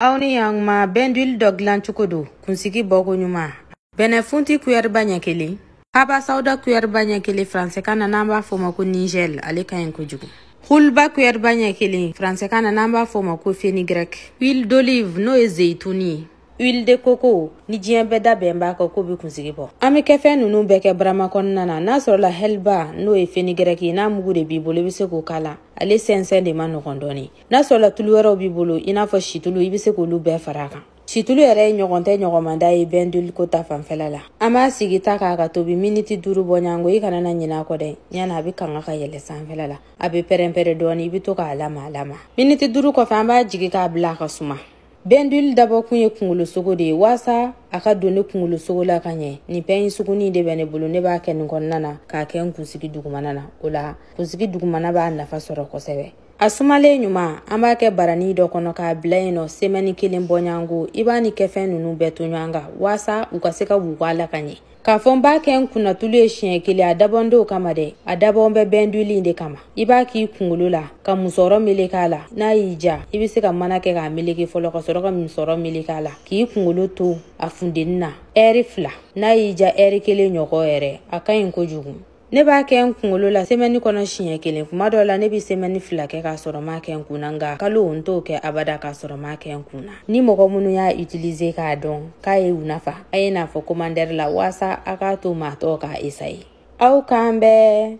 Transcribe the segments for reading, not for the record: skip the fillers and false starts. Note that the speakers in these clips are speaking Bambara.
Aw ni ɲankuma, bain d'huile dɔ dilancogo don. Kunsigi bɔko ɲuman: bɛnɛfunti kuyɛriba ɲɛ kelen, haba sawuda kuyɛriba ɲɛ kelen, faransɛkan na n'an b'a fɔ o ma ko nigelle, ale ka ɲi kojugu. Hulba kuyɛriba ɲɛ kelen, faransɛkan na n'an b'a fɔ o ma ko fenugrec. Huile d'olive, n'o ye zeyituni ye. Huile de coco, ni diɲɛ bɛɛ da bɛn b'a kan k'o bɛ kunsigi bɔ. An bɛ kɛfɛn ninnu bɛɛ kɛ barama kɔnɔna na. N'a sɔrɔla helba, n'o ye fenugrec ye, n'a mugu de b'i bolo, i bɛ se k'o k'a la. Ale sɛnsɛn de ma nɔgɔn dɔɔni. N'a sɔrɔla tulu wɛrɛw b'i bolo, i n'a fɔ situlu, i bɛ se k'olu bɛɛ fara a kan. Situlu yɛrɛ ye ɲɔgɔn tɛ ɲɔgɔnmanda ye bain d'huile ko ta fanfɛla la. An b'a sigi ta k'a ka tobi miniti 5 bɔɲɔgɔnko. I kana na ɲinɛ a kɔ dɛ. Ɲani a bɛ kanga ka yɛlɛ sanfɛla la, a bɛ pɛrɛn-pɛrɛn dɔɔni, i bɛ to k'a lama lama. Miniti 5 kɔfɛ, an b'a jigin k'a bila a ka suma. Bain d'huile dabɔkun ye kunkolosogo de ye, waasa a ka don ne kunkolosogo la ka ɲɛ. Nin pɛn sugunin de bɛ ne bolo, ne b'a kɛ nin kɔnɔna na k'a kɛ n kunsigi dugumana na. O la, kunsigi dugumana b'a nafa sɔrɔ kosɛbɛ. A sumalen ɲuman, an b'a kɛ barani dɔ kɔnɔ k'a bila yen nɔ semɛni kelen bɔɲɔgɔnko. I b'a ni kɛfɛn ninnu bɛɛ to ɲɔgɔn kan waasa u ka se ka wugu a la ka ɲɛ. K'a fɔ n b'a kɛ n kunnatulu ye siɲɛ kelen, a dabɔn t'o kama dɛ, a dabɔn bɛ bain d'huile in de kama. I b'a k'i kunkolo la ka musɔrɔ meleke a la. N'a y'i ja, i bɛ se ka mana kɛ k'a meleke fɔlɔ, ka sɔrɔ ka musɔrɔ meleke a la, k'i kunkolo to a funteni na ɛri 2. N'a y'i ja, ɛri kelen ɲɔgɔn yɛrɛ, a ka ɲi kojugu. Ne b'a kɛ n kunkolo la semɛni kɔnɔ siɲɛ kelen. Kuma dɔw la, ne bɛ semɛni 2 kɛ k'a sɔrɔ m'a kɛ n kun na, nka kalo n t'o kɛ abada k'a sɔrɔ m'a kɛ n kun na. Ni mɔgɔ minnu y'a utiliser k'a dɔn k'a ye u nafa, a ye n'a fɔ commentaire la waasa a k'a to maa tɔw k'a essayer. Aw k'an bɛɛ.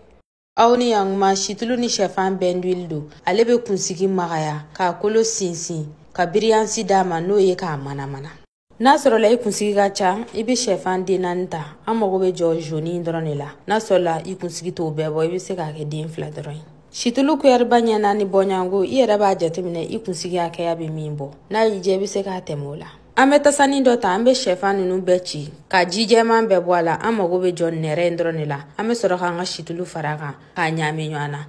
Aw ni ɲankuma, situlu ni sɛfan bain d'huile don. Ale bɛ kunsigi magaya, k'a kolo sinsin, ka brillance d'a ma, n'o ye k'a manamana. N'a sɔrɔla i kunsigi ka ca, i bɛ sɛfan den 4 ta. An mago bɛ jɔ jaune dɔrɔn de la. N'a sɔrɔla i kunsigi t'o bɛɛ bɔ, i bɛ se k'a kɛ den 2 dɔrɔn ye. Situlu kuyɛriba ɲɛ 4 bɔɲɔgɔnko, i yɛrɛ b'a jateminɛ i kunsigi hakɛya bɛ min bɔ. N'a y'i diya, i bɛ se k'a tɛmɛ o la. An bɛ tasanin dɔ ta, an bɛ sɛfan ninnu bɛɛ ci ka ji jɛman bɛɛ bɔ a la. An mago bɛ jɔ nɛrɛ in dɔrɔn de la. An bɛ sɔrɔ k'an ka situlu fara a kan k'a ɲaami ɲɔgɔn na.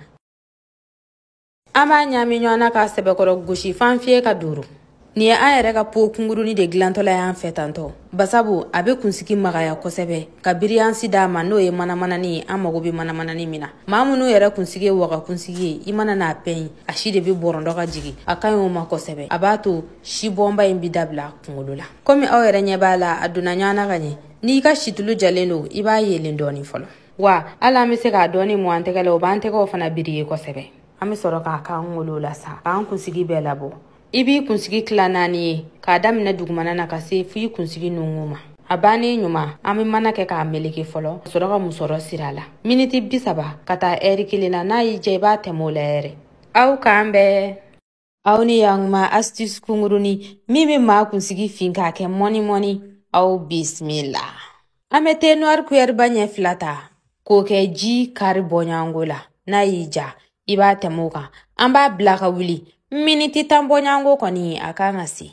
An b'a ɲaami ɲɔgɔn na k'a sɛbɛkɔrɔ gosi fan fiyɛ ka duuru. Nin ye an yɛrɛ ka po kunkurunin de dilantɔla y'an fɛ tantɔ, basabu a bɛ kunsigi magaya kosɛbɛ, ka brillance d'a ma, n'o ye manamanani ye. An mago bɛ manamanani min na, maa minnu yɛrɛ kunsigi ye waga kunsigi ye, i mana n'a pɛn, a si de bɛ bɔrɔndɔ ka jigin. A ka ɲi o ma kosɛbɛ, a b'a to si bɔnba in bi dabila kunkolo la. Komi aw yɛrɛ ɲɛ b'a la, a donna ɲɔgɔn na ka ɲɛ. N'i ka situlu jalen don, i b'a yeelen dɔɔni fɔlɔ. Wa hali an bɛ se k'a dɔɔni mun an tɛgɛ la, o b'an tɛgɛw fana biriye kosɛbɛ. An bɛ sɔrɔ k'a k'an wolo la sa, k'an kunsigi bɛɛ labɔ. I b'i kunsigi tila 4 ye, k'a daminɛ dugumana na ka se f'i kunsigi nungu ma. A bannen ɲuman, an bɛ mana kɛ k'a meleke fɔlɔ, ka sɔrɔ ka musɔrɔ siri a la miniti 30 ka taa ɛri kelen na. N'a y'i diya, i b'a tɛmɛ o la yɛrɛ. Aw k'an bɛɛ. Aw ni ɲankuma, astuce kunkurunin min bɛ maa kunsigi fin k'a kɛ mɔni mɔni, aw bisimila. An bɛ thé noir kuyɛriba ɲɛ 2 ta k'o kɛ ji kari bɔɲɔgɔnko la. N'a y'i ja, i b'a tɛmɛ o kan. An b'a bila ka wuli miniti 10 bɔɲɔgɔnko kɔni, a kan ka se.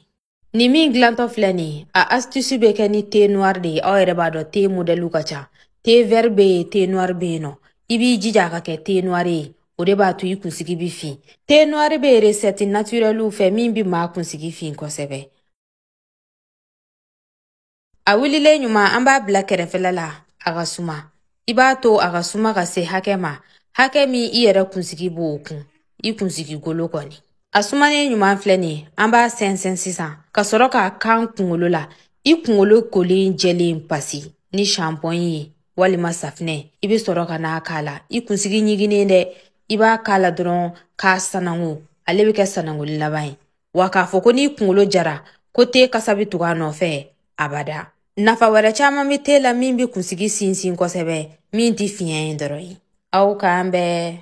Nin min dilantɔ filɛ nin ye, a astuce bɛ kɛ ni thé noir de ye. Aw yɛrɛ b'a dɔn, thé modèle ka ca, thé vert bɛ yen, thé noir bɛ yen nɔ. I b'i jija a ka kɛ thé noir ye, o de b'a to i kunsigi bɛ fin. Thé noir bɛ recette naturelle fɛ min bɛ maa kunsigi fin kosɛbɛ. A wulilen ɲuman, an b'a bila kɛrɛfɛla la a ka suma. I b'a to a ka suma ka se hakɛ ma, hakɛ min i yɛrɛ kunsigi b'o kun, i kunsigi golo kɔni. A sumanen ɲuman filɛ nin ye, an b'a sɛnsɛn sisan ka sɔrɔ k'a k'an kunkolo la. I kunkolo kolen jɛlen pasi ni shampoing ye walima safinɛ, i bɛ sɔrɔ ka n'a k'a la. I kunsigi ɲiginnen dɛ, i b'a k'a la dɔrɔn k'a sanango, ale bɛ kɛ sanangoli laban ye. Wa k'a fɔ ko n'i kunkolo jara ko te kasa bɛ tugu a nɔfɛ, abada. Nafa wɛrɛ caman bɛ te la min bɛ kunsigi sinsin kosɛbɛ, min tɛ fiɲɛ ye dɔrɔn ye. Aw k'an bɛɛ.